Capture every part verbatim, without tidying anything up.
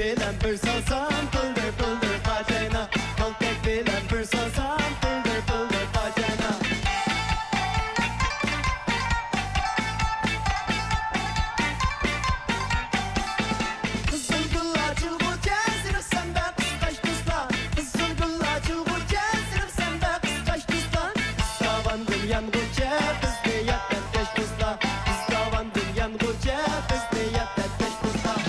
بىلەن بىر سالسام، پىلدىر پىلدىر قاچاينا. كالتەك بىلەن بىر سالسام، پىلدىر پىلدىر قاچاينا. قىزىل گۈل ئاچىلغۇچە، زېرىكسەمدە قىسقاچ دوستلار. قىزىل گۈل ئاچىلغۇچە، زېرىكسەمدە قىسقاچ دوستلار. بىز داۋاندىن يانغۇچە، بىزنى ياد ئەتكەچ دوستلار. بىز داۋاندىن يانغۇچە، بىزنى ياد ئەتكەچ دوستلار.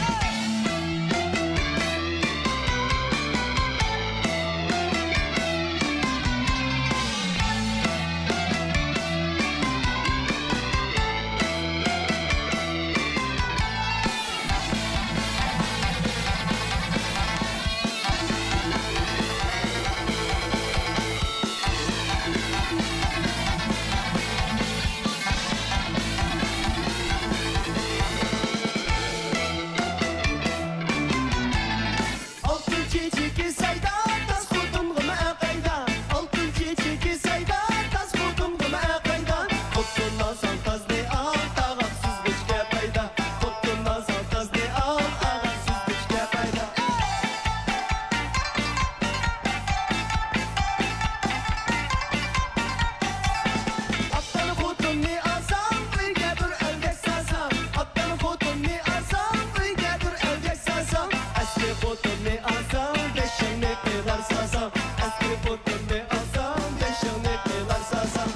ئالتۇن چېچىكى سايدا، تاز خوتۇنغىمۇ ئەقەيدا. ئالتۇن چېچىكى سايدا، تاز خوتۇنغىمۇ ئەقەيدا. خوتۇن ئالساڭ تازنى ئال، تاغاق سۈزگۈچكە پايدا. خوتۇن ئالساڭ تازنى ئال، تاغاق سۈزگۈچكە پايدا. ئاپتال خوتۇننى ئالساڭ، ئۆيگە بىر ئەلگەك سالساڭ. ئاپتال خوتۇننى ئالساڭ، ئۆيگە بىر ئەلگەك سالساڭ. ئەسلى خوتۇننى ئالساڭ، بېشىڭنى قىلار سالساڭ. ئەسلى خوتۇننى ئالساڭ، بېشىڭنى قىلار سالساڭ.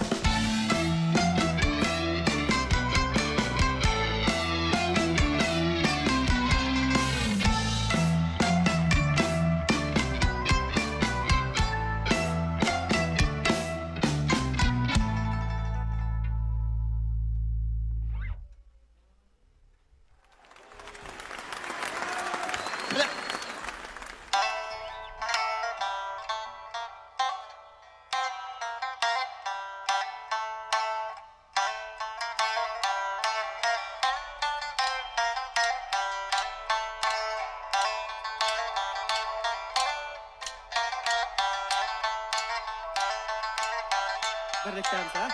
بىرلىكتە ھەمسە.